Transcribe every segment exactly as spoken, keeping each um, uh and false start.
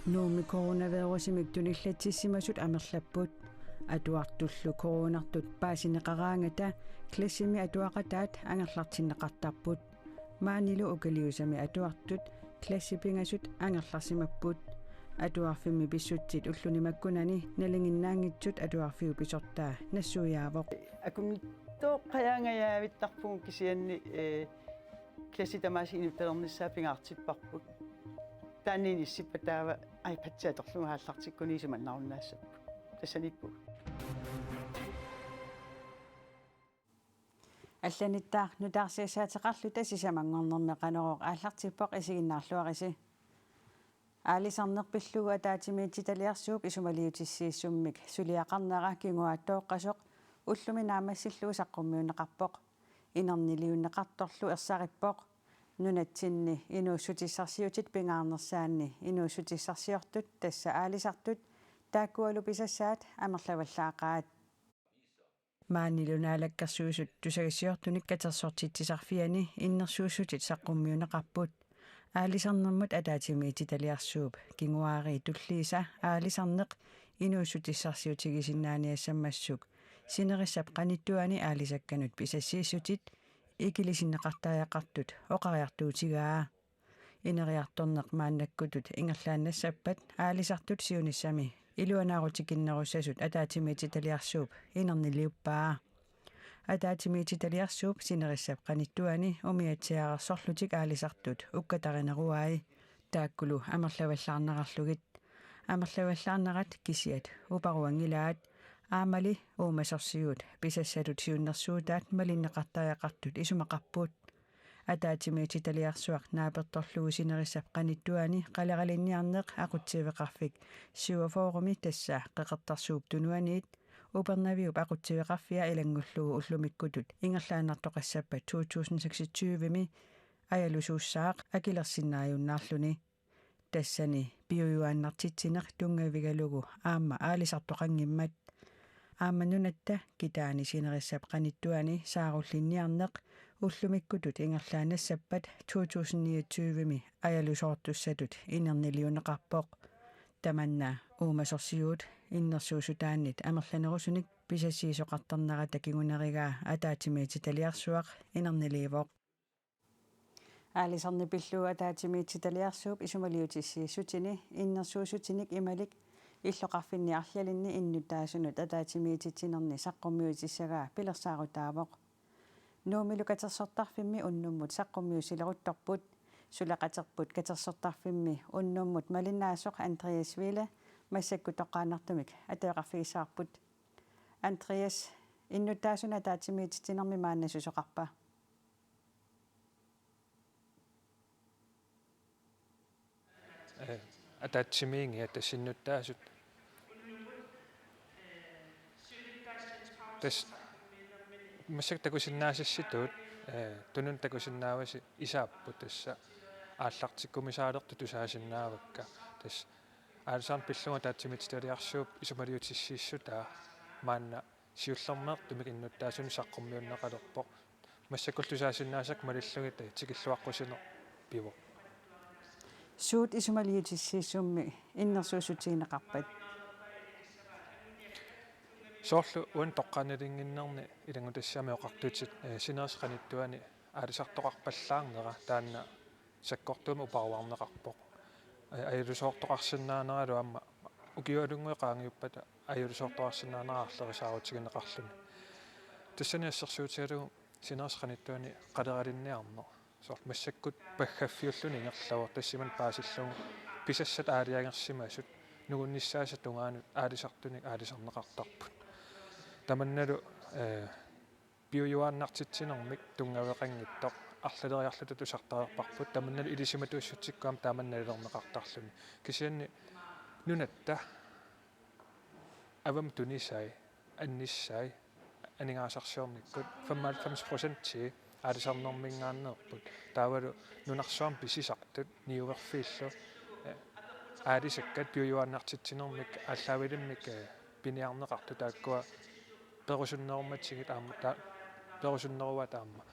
Nuummi coronavirusimik tunillatsissimasut amerlapput. Atuartullu coronartut paasineqaraangata klassimi atuaqataat angerlartinneqartarput. Maanilu ukaliusami atuartut klassit pingasut angerlarsimapput. Atuarfimmi pissutsit ulluni makkunani nalinginnaanngitsut atuarfiup pisortaa nassuiaavoq. Akunnittoqqajaangajaavittarpugut kisianni, ee, klassit tamaasa inuttalernissaat pingaartipparput. Taanna inissippat taava iPad-i atorlugu aallartikkunik isumannarunnaassapput. Tassaniippugut. Allanittaaq nutaarsiassaateqarluta sisamanngornermi Qanorooq aallartippoq, isiginnaarluarisi. Aalisarneq pillugu ataatsimiititaliarsuup isumaliutissiissummik suliaqarnera kinguaattooqqasoq ullumi naammassillugu saqqummiunneqarpoq. Inerniliunneqartorlu ersarippoq. Nunatsinni inuussutissarsiutit pingaarnersaanni inuussutissarsiortut, tassa aalisartut, taakkualu pisassaat amerlavallaaqaat. Maanilu Naalakkersuisut tusagassiortunik katersortitsisarfiani innersuussutit saqqummiunneqarput. Aalisarnermut ataatsimiititaliarsuup kinguaariit tulliisa aalisarneq inuussutissarsiutigisinnaaniassammassuk sinerissap qanittuani aalisakkanut pisassiissutit ikilisinneqartariaqartut oqariartuutigaa. Ineriartorneq maannakkutut ingerlaannassappat aalisartut siunissami iluanaarutikinnerussasut ataatsimiititaliarsuup inerniliuppaa. Ataatsimiititaliarsuup sinerissap qanittuani umiatsiaararsorlutik aalisartut ukkatarineruai, taakkulu amerlavallaarnerarlugit. Amerlavallaarnerat kisiat uparuanngilaat, aammali uumasorsiuut pisassatut siunnersuutaat malinneqartariaqartut isumaqarput. Ataatsimiititaliarsuaq naapertorlugu sinerissap qanittuani qaleralinniarneq aqutsiveqarfik syvogfyrremi, tassa Qeqertarsuup Tunuaniit, Upernaviup aqutsiveqarfia ilanngullugu ullumikkutut ingerlaannartoqassappat to tusind seksogtyvemi ajalusuussaaq akilersinnaajunnaarluni. Tassani piujuaannartitsineq tunngavigalugu aamma aalisartoqanngimmat. Aamma nunatta kitaani sinerissap qanittuani saarullinniarneq ullumikkutut ingerlaannassappat to tusind niogtyvemi ajalusoortussatut inerniliunneqarpoq. Tamanna uumasorsiuut innersuussutaannit amerlanerusunik pisassiisoqartarnerata kingunerigaa ataatsimiititaliarsuaq inerniliivoq. Aalisarneq pillugu ataatsimiititaliarsuup isumaliutissiissutini innersuussutinik imalik illoqarfinni arlalinni innuttaasunut ataatsimiititsinerni saqqummiutissagaa pilersaarutaavoq. Nuummilu katersortarfimmi unnummut saqqummiussileruttorput. Suleqaterput katersortarfimmi unnummut malinnaasoq Andreas Wille massakkut toqqaannartumik ateqarfigissavarput. Andreas, innuttaasunut ataatsimiititsinermi maanna susoqarpa? Ee, ataatsimiigiat tassa innuttaasut. Tassa massakkut takusinnaasassitut, ee, tununnik takusinnaavasi isaapput tassa aallartikkumisaalertut tusaasinnaavakka. Tassa aalisarneq pillugu ataatsimiititaliarsuup isumaliutissiissutaa maanna siullermeertumik innuttaasunut saqqummiunneqalerpoq. Massakkullu tusaasinnaasakka malillugit tikilluaqqusineq pivoq. Suut isumaliutissiissummi innersuussutigineqarpat? Soorlu uani toqqaannalinnginnerni ilanngutassiami oqartutit, ee, sinerissap qanittuani aalisartoqarpallaarnera taanna sakkortuumik uparuarneqarpoq. Ee, ajalusoortoqarsinnaaneralu aamma ukiualunnguit qaangiuppata ajalusoortoqarsinnaanera aarlerisaarutigineqarluni. Tassani assersuutigalugu sinerissap qanittuani qaleralinniarneq. Soorlu massakkut paggaffiulluni ingerlavoq, tassa imannak paasillugu pisassat aalajangersimasut nungunnissaasa tungaanut aalisartunik aalisarneqartarput. Tamannalu, ee, piujuaannartitsinermik tunngaveqanngitsoq arlaleriarluta tusartareerparput, tamannalu ilisimatuussutsikkut aamma taamanna nalilerneqartarluni. Kisianni nunatta avammut tunisai, annisai, aningaasarsiornikkut femoghalvfems procentii aalisarnerminngaanneerput. Taavalu nunarsuarmi pisisartut niuerfiillu, ee, aalisakkat piujuaannartitsinermik aallaavilimmik, ee, piniarneqartut taakkua perusunnerumatigit aamma ta-, perusunneruaat aamma.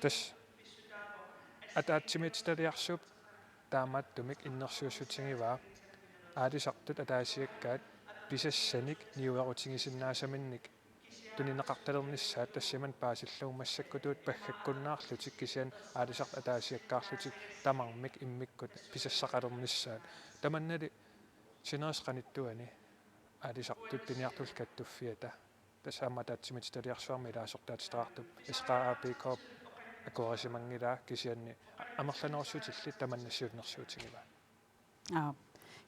Tassa ataatsimiititaliarsuup taamaattumik innersuussutigivaa aalisartut ataasiakkaat pisassanik niuerutigisinnaasaminnik tunineqartalernissaat tassami paasillugu massakkutut paggakkunnaarlutik kisianni aalisartut ataasiakkaarlutik tamarmik immikkut pisassaqalernissaat. Tamannali sinerissap qanittuani aalisartut piniartullu kattuffiata tassa aamma ataatsimiititaliarsuarmi ilaasortaatitaqartup S K A P K akuerisimanngilaa kisianni amerlanerussutillit tamanna siunnersuutigivaa. Aap.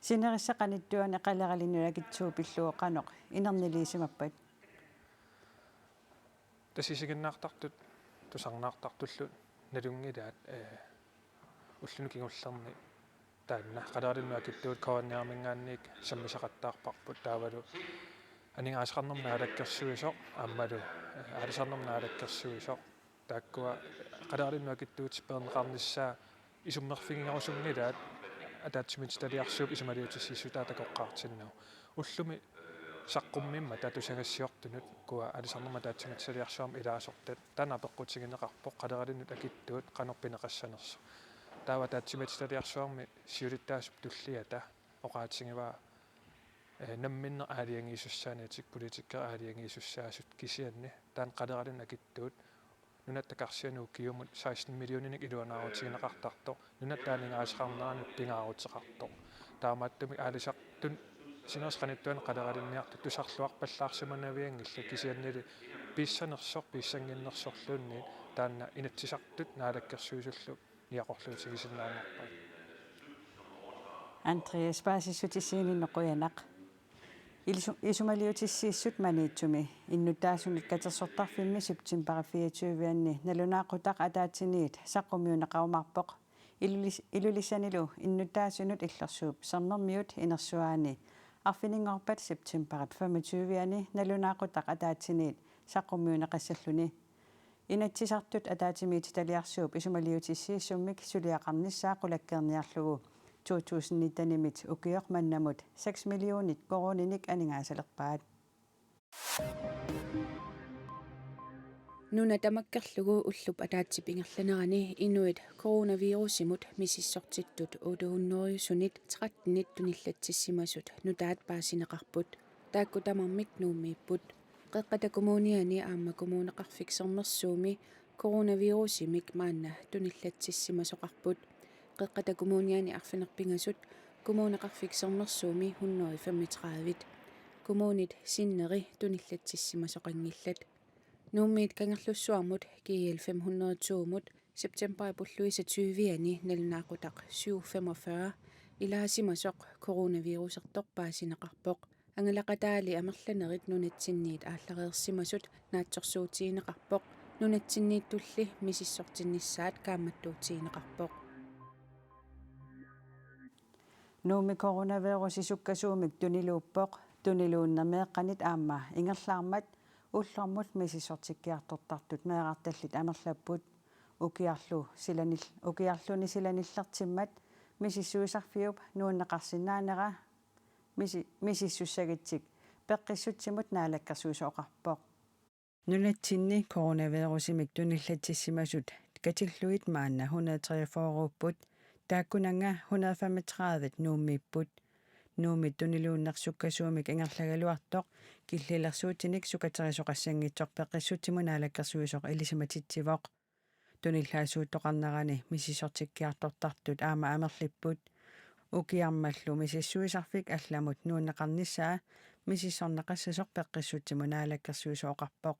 Sinerissap qanittuani Qaleralinnut akitsuut pillugu qanoq inerniliisimappat? Tassa isiginnaartartut tusarnaartartullu nalunngilaat, ee, ulluni kingullerni taanna Qaleralinnut akitsuut K N R-minngaanniit sammisaqattaarparput taavalu aningaasaqarnermut naalakkersuisoq aammalu, ee, aalisarnermut naalakkersuisoq taakkua Qaleralinnut akitsuutit peerneqarnissaat isummerfiginerusunngilaat ataatsimiititaliarsuup isumaliutissiissutaa takoqqaartinnagu. Ullumi saqqummimmata tusagassiortunut ukua aalisarnermut ataatsimiititaliarsuarmi ilaasortat taanna apeqqutigineqarpoq Qaleralinnut akitsuut qanoq pineqassanersoq. Taava ataatsimiititaliarsuarmi siulittaasup tulliata oqaatigivaa, ee, namminneq aalajangiisussaannatik politikkerit aalajangiisussaasut kisianni taanna Qaleralinnut akitsuut nunatta karsianut ukiumut seksten millioninik iluanaarutigineqartartoq nunatta aningaasaqarneranut pingaaruteqartoq. Taamaattumik aalisartut sinerissap qanittuani Qaleralinniartut tusarluarpallaarsimanavianngillat kisiannili piissanersoq piissannginnersorluunniit taanna Inatsisartut Naalakkersuisullu niaqorluutigisinnaanngorpaat. Andreas, paasissutissiininni qujanaq. Isu-, isumaliutissiissut Maniitsumi innuttaasunut katersortarfimmi septembarip fireogtyve-anni nalunaaqutaq ataatsimiit saqqummiunneqarumaarpoq. Ilulis-, Ilulissanilu innuttaasunut Illorsuup Sermermiut inersuaani arfininngorpat septembarip femogtyve-ani nalunaaqutaq ataatsimiit saqqummiunneqassalluni. Inatsisartut ataatsimiititaliarsuup isumaliutissiissummik suliaqarnissaa qulakkeerniarlugu to tusind nitten-imit ukioq mannamut seks millionit koruuninik aningaasalerpaat. Nuna tamakkerlugu ullup ataatsip ingerlanerani inuit coronavirusimut misissortittut otte hundrede-sunit tretten-it tunillatsissimasut nutaat paasineqarput. Taakku tamarmik Nuummiipput. Qeqqata Kommuniani aamma Kommuneqarfik Sermersuumi coronavirusimik maanna tunillatsissimasoqarput. Qeqqata Kommuniani arfineq-pingasut, Kommuneqarfik Sermersuumi hundrede femogtredive. Kommunit sinneri tunillatsissimasoqanngillat. Nuummiit Kangerlussuarmut G L fem hundrede to-mut septembarip ulluisa tyve-ani nalunaaqutaq syv femogfyrre ilaasimasoq coronavirusertoq paasineqarpoq. Angalaqataali amerlanerit nunatsinniit aallareersimasut naatsorsuutigineqarpoq. Nunatsinniittulli misissortinnissaat kaammattuutigineqarpoq. Nuummi coronavirusi sukkasuumik tuniluuppoq. Tuniluunneq meeqqanit aamma ingerlaarmat ullormut misissortikkiartortartut meerartallit amerlapput. Ukiarlu silanil-, ukiarluni silanillertimmat misissuisarfiup nuunneqarsinnaanera misi-, misissussagitsik peqqissutsimut naalakkersuisoq oqarpoq. Nunatsinni coronavirusimik tunillatsissimasut katillugit maanna hundrede treogfyrre-upput, taakkunannga hundrede femogtredive Nuummiipput. Nuummi tuniluunneq sukkasuumik ingerlagaluartoq killilersuutinik sukaterisoqassanngitsoq peqqissutsimut naalakkersuisoq ilisimatitsivoq. Tunillaasuuttoqarnerani misissortikkiartortartut aamma amerlipput. Ukiarmallu misissuisarfik allamut nuunneqarnissaa misissorneqassasoq peqqissutsimut naalakkersuisoq oqarpoq.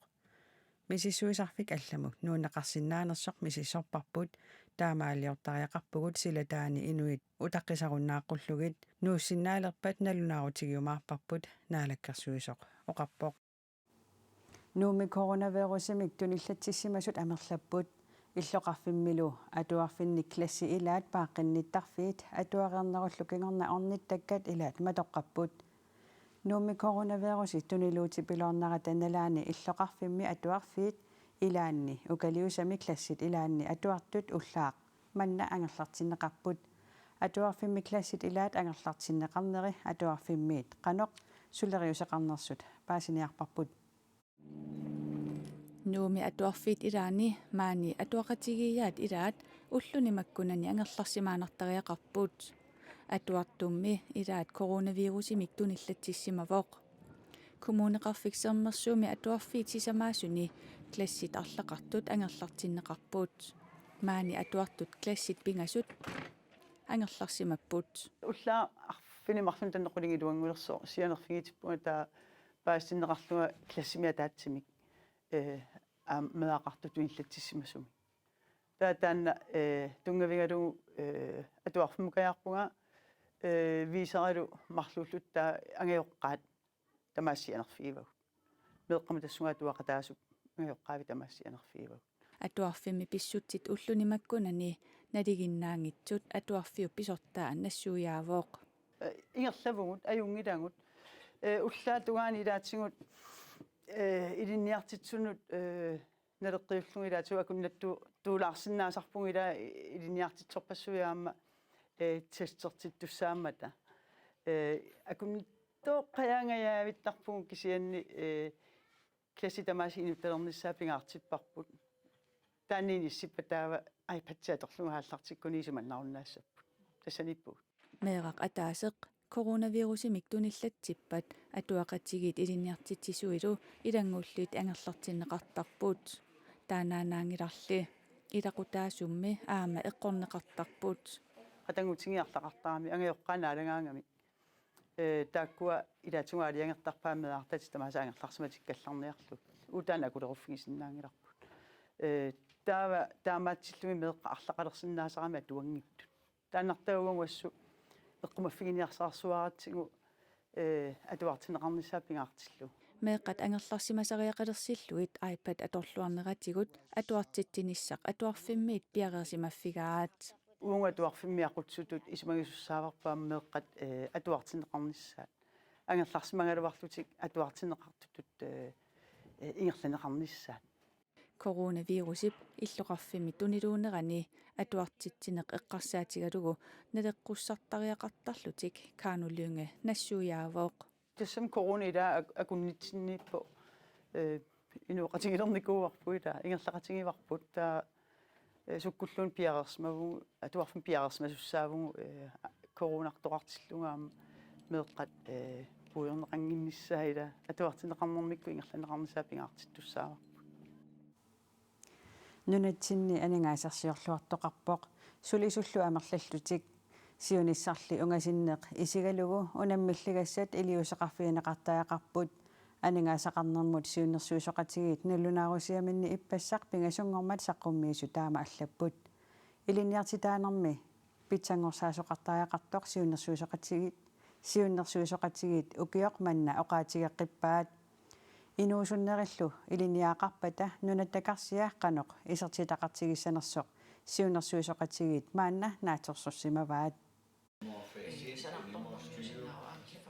Misissuisarfik allamut nuunneqarsinnaanersoq misissorparput, taamaaliortariaqarpugut silataani inuit utaqqisarunnaaqqullugit, nuussinnaalerpat nalunaarutigiumaarparput, naalakkersuisoq oqarpoq. Nuummi coronavirusimik tunillatsissimasut amerlapput. Illoqarfimmilu atuarfinni klassit ilaat paaqqinnittarfiit atuareernerullu kingorna ornittakkat ilaat matoqqapput. Nuummi coronavirusi tuniluutipiloornerata nalaani illoqarfimmi atuarfiit ilaanni ukaliusami klassit ilaanni atuartut ullaaq manna angerlartinneqarput. Atuarfimmi klassit ilaat angerlartinneqarneri atuarfimmiit qanoq suleriuseqarnersut paasiniarparput. Nuummi atuarfiit ilaanni maani atuaqatigiiaat ilaat ulluni makkunani angerlarsimaannartariaqarput. Atuartummi ilaat coronavirusimik tunillatsissimavoq. Kommuneqarfik Sermersuumi atuarfiit sisamaasuni klassit arlaqartut angerlartinneqarput. Maani atuartut klassit pingasut angerlarsimapput. Ullaaq arfineq-marlunnik tanneq qulingiluanngulersoq sianerfigitippunga, taava paasitinneqarlunga klassimi ataatsimik, eh, aamma meeraqartut tunillatsissimasumik. Taava taanna, eh, tunngavigalugu, eh, atuarfimmukajaarpunga, eh, viiseralu marluulluta taava angajoqqaat tamaasa sianerfigivagut. Meeqqamut tassunga atuaqataasup angajoqqaavi tamaasa sianerfigivagut. Atuarfimmi pissutsit ulluni makkunani nalinginnaanngitsut atuarfiup pisortaa nassuiaavoq. Eh, ingerlavugut, ajunngilagut. Eh, ullaap tungaani ilaatigut, eh, ilinniartitsisunut, eh, naleqqiullunga ilaatigut akunnattu-, tuulaarsinnaasarpugut ilaa ilinniartitsorpassuit aamma, eh, testertittussaammata. Eh, akunnattoqqajaangajaavittarpugut kisianni, eh, klassit tamaasa inuttalernissaat pingaartipparput. Taanna inissippat taava iPad-i atorlugu aallartikkuni isumannarunnaassapput. Tassaniippugut. Meeraq ataaseq coronavirusimik tunillatsippat atuaqatigiit ilinniartitsisuilu ilanngullutik angerlartinneqartarput. Taannaannaanngilarli ilaqutaasummi aamma eqqorneqartarput. Qatanngutigiit arlaqartaramik angajoqqaat naalagaangamik. Eh, taakkua ilaatigut aalajangertarpaat meerartatit tamaasa angerlarsimatikkallarniarlugit. Uagut taanna akuleruffigisinnaanngilarput. Eh, taava taamaatsillugit meeqqat arlaqalersinnaasarami atuanngitsut. Taannartaa uagut assut eqqumaffiginiarsarisuaratsigu, eh, atuartinneqarnissaa pingaartillugu. Meeqqat angerlarsimasariaqalersillugit iPad atorluarneratigut atuartitsinissaq atuarfimmiit piareersimaffigaat. Uagut atuarfimmi aqutsisutut isumagisussaavarput aamma meeqqat, eh, atuartinneqarnissaat. Angerlarsimagaluarlutik atuartinneqartutut, eh, eh, ingerlanneqarnissaat. Coronavirusip illoqarfimmi tuniluunerani atuartitsineq eqqarsaatigalugu naleqqussartariaqartarlutik Kanu Lynge nassuiaavoq. Tassami corona ilaa ak-, akunnitsinniippoq, eh, inooqatigilernikuuarput ilaa, ingerlaqatigivarput, taava, eh, sukkulluunniit piareersimavugut, atuarfimmi piareersimasussaavugut, eh, coronartoqartillugu aamma meeqqat, eh, puigorneqannginnissaat ilaa, atuartinneqarnermikkut ingerlanneqarnissaa pingaartittussaavarput. Nunatsinni aningaasarsiorluartoqarpoq sulisullu amerlallutik. Siunissarli ungasinneq isigalugu unammilligassat iliuuseqarfigineqartariaqarput. Aningaasaqarnermut siunnersuisoqatigiit nalunaarusiaminni ippassaq pingasunngormat saqqummiisut taama allapput. Ilinniartitaanermi pitsanngorsaasoqartariaqartoq siunnersuisoqatigiit, siunnersuisoqatigiit ukioq manna oqaatigeqqippaat. Inuusunnerillu ilinniagaqarpata nunatta karsia qanoq isertitaqartigissanersoq siunnersuisoqatigiit maanna naatsorsorsimavaat.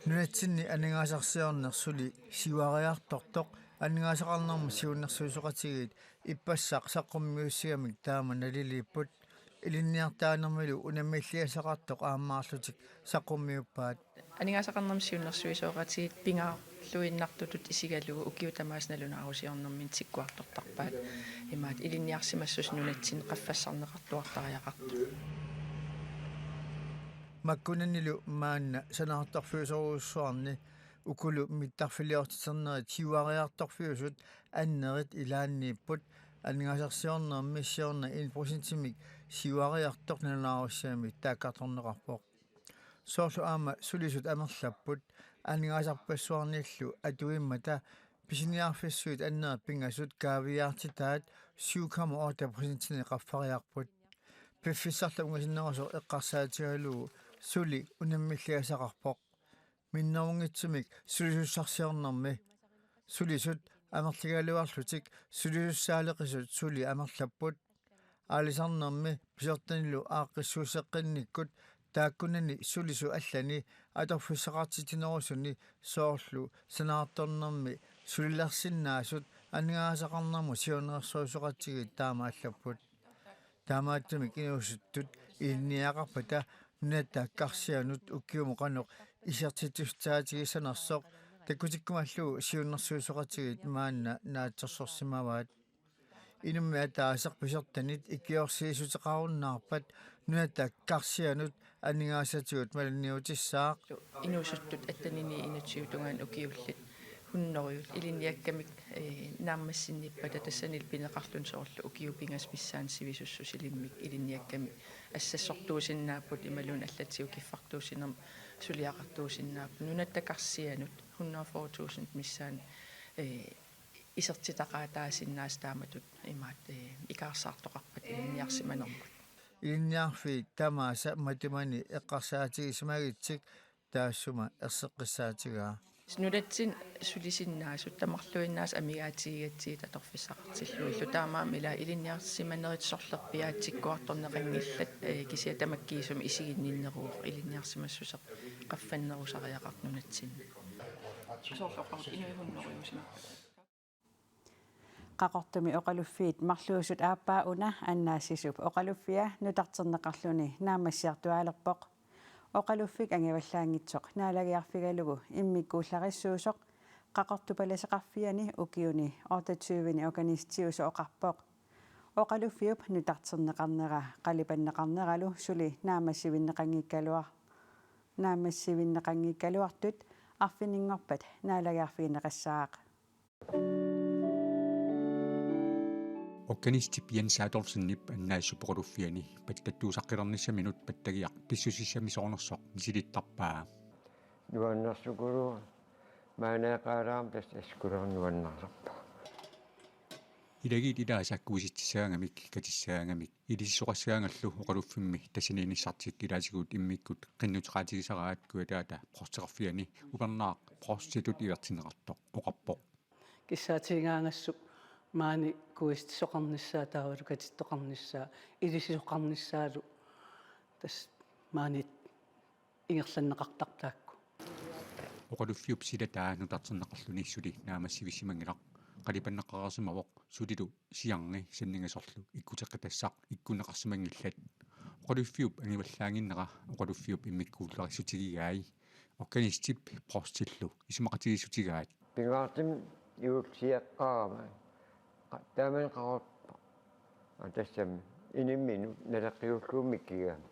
Nunatsinni aningaasarsiorneq suli siuariartortoq aningaasaqarnermut siunnersuisoqatigiit ippassaq saqqummiussigamik taama naliliipput. Ilinniartitaanermilu unammilligassaqartoq aammaarlutik saqqummiuppaat. Aningaasaqarnermut siunnersuisoqatigiit pingaarluinnartutut isigalugu ukiut tamaasa nalunaarusiornerminni tikkuartortarpaat. Imaattoq ilinniarsimassuseq nunatsinni qaffassarneqartuartariaqartoq. Makkunanilu maanna sanaartorfiusorujussuarni ukulu mittarfiliortiternerit siuariartorfiusut annerit ilaanniipput. Aningaasarsiornermi siorna en procentimik siuariartoq nalunaarusiami taakkartorneqarpoq. Soorlu aamma sulisut amerlapput, aningaasarpassuarnillu atuimmata pisiniarfissuit annerit pingasut kaaviiaartitaat syv komma otte procentinik qaffariarput. Piffissarlu ungasinnerusoq eqqarsaatigalugu suli unammilligassaqarpoq. Minnerunngitsumik sulisussarsiornermi. Sulisut amerligaluarlutik sulisussaaleqisut suli amerlapput. Aalisarnermi pisortanilu aaqqissuusseqqinnikkut taakkunani sulisut allani atorfissaqartitsinerusuni soorlu sanaartornermi sulilersinnaasut aningaasaqarnermut siunnersuisoqatigiit taama allapput. Taamaattumik inuusuttut ilinniagaqarpata nunatta karsianut ukiumut qanoq isertittussaatigissanersoq takkutikkumallugu siunnersuisoqatigiit maanna naatsorsorsimavaat. Inummik ataaseq pisortanit ikiorsiissuteqarunnaarpat nunatta karsianut aningaasatigut malinniutissaaq. Inuusuttut attenini enogtyve tungaanut ukiullit hunnorujut ilinniakkamik, eh, naammassinnippata tassanilu pineqarluni soorlu ukiut pingasut missaanni sivisussusilimmik ilinniakkamik assassortuusinnaapput imaluunniit allatsigut kiffartuussinermik suliaqartuusinnaapput. Nunatta karsianut hundrede og fyrre tusind missaanni, eh, isertitaqaataasinnaasut taamatut imaat, eh, ikaarsaartoqarpat ilinniarsimanermut. Ilinniarfiit tamaasa matimani eqqarsaatigisimagitsik taassuma erseqqissaatigaa. Nunatsinni sulisinnaasut tamarluinnaasa amigaatigigatsigit atorfissaqartillugillu, taamaammat ila ilinniarsimanerit sorlerpiaatsikkuartorneqanngillat, eh, kisianni tamakkiisumik isiginninneruvoq ilinniarsimassuseq qaffannerusariaqartoq nunatsinni. Soorlu oqartut inuit hunnorujuusimappata. Qaqortumi oqaluffiit marluusut aappaa una Annaasisup oqaluffia nutarterneqarluni naammassiartuaalerpoq. Oqaluffik angivallaanngitsoq naalagiarfigalugu immikkuullarissuusoq Qaqortup palaseqarfiani ukiuni otteogtyveni organistiusoq oqarpoq. Oqaluffiup nutarterneqarnera qalipanneqarneralu suli naammassivinneqanngikkaluar-, naammassivinneqanngikkaluartut arfininngorpat naalagiarfigineqassaaq. Organistip Jens Adolfsenip Annaasisup oqaluffiani pattattuusaqqilernissaminut pattagiaq pissusissamisoornersoq misilittarpaa. Nuannersukuluuvoq, maani eqaalaarama tassa taskuleru nuannersarpaa. Ilagiit ilaasa kuisitsissagaangamik, katissagaangamik, ilisisoqassagaangallu oqaluffimmi tassaniinnissartik ilaatigut immikkut qinnuteqaatigisaraat Kujataata provsteqarfiani upernaaq provstitut ivertinneqartoq oqarpoq. Kissaatigigaangassuk maani kuisitsisoqarnissaa taavalu katittoqarnissaa, ilisisoqarnissaalu tassa maani ingerlanneqartarpoq taakku. Oqaluffiup silataa nutarterneqarluni suli naammassivissimanngilaq, qalipanneqareersimavoq sulilu siarni sanningasorlu ikkuteqqitassaq ikkunneqarsimanngillat. Oqaluffiup angivallaannginnera oqaluffiup immikkuullarissutigigai organistip provstillu isumaqatigiissutigaat. Pingaartumik juullisiaqqaarama. Qa-, taamani qaqortoq. Aa, tassami inimminut naleqqiullugu mikigami.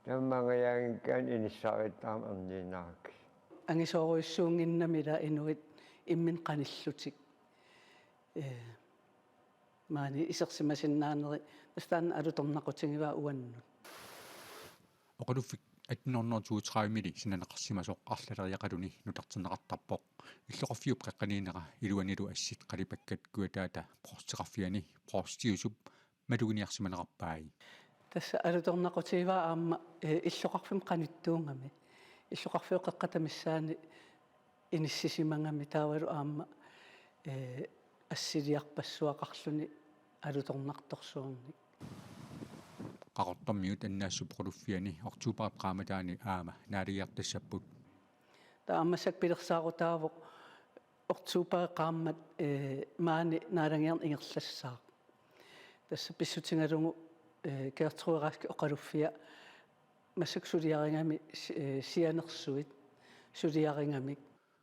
Taamaanngajaanngikkaanni inissarittaarama erniinnarakkit. Angisoorujussuunnginnami ila inuit imminnut qanillutik. Ee, maani isersimasinnaaneri tassa taanna alutornaqutigivaa uannut. Oqaluffik atten hundrede toogtrediveli sananeqarsimasoq arlaleriaqaluni nutarterneqartarpoq. Illoqarfiup qeqqaniinnera iluanilu assit qalipakkat Kujataata provsteqarfiani provstiusup maluginiarsimanerarpai. Tassa alutornaqutigivaa aamma, eh, illoqarfimmi qanittuugami. Illoqarfiup qeqqata missaani inissisimagami taavalu aamma, eh, assiliarpassuaqarluni alutornartorsuarnik. Qaqortormiut Annaasisup oqaluffiani oktoberip qaammataani aamma naalagiartassapput. Taava aamma massakkut pilersaarutaavoq oktoberip qaammat, eh, maani naalagiarneq ingerlassaaq. Tassa pissutigalugu, eh, Gertrud Raskip oqaluffia massakkut suliarigami, si-, eh, sianersuit suliarigamik.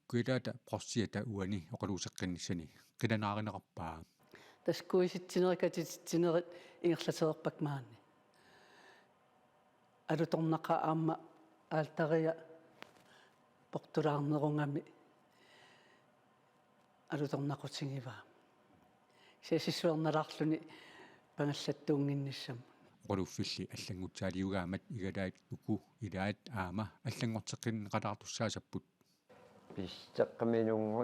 Kujataata provstiata uani oqaluuseqqinnissani qilanaarinerarpaa. Tassa kuisitsinerit katititsinerit ingerlatereerpakka maani. Alutornaqaaq aamma altaria portulaarnerugami alutornaqutigivaa. Siasissuernalaarluni pangallattuunnginnissamut. Oqaluffilli allanngutsaaliugaammat igalaat uku ilaat aamma allanngorteqqinneqalaartussaasapput. Pisseqqaminunngu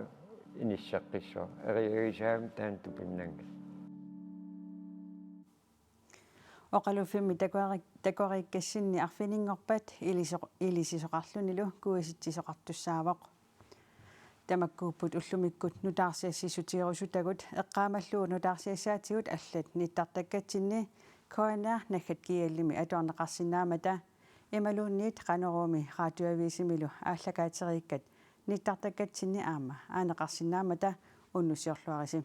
inisseqqissaaq. Eriagisaamik taanna tupinnanngilaq. Oqaluffimmi takorik-, takoriikkassinni arfininngorpat iliso-, ilisisoqarlunilu kuisitsisoqartussaavoq. Tamakkuupput ullumikkut nutaarsiassissutigerusutagut, eqqaamallugu nutaarsiassaatigut allat nittartakkatsinni K N R naggat G L-imi atuarneqarsinnaammata imaluunniit Qanoruumi Radioavisimilu aallakaateriikkat nittartakkatsinni aamma aaneqarsinnaammata. Unnussiorluarisi.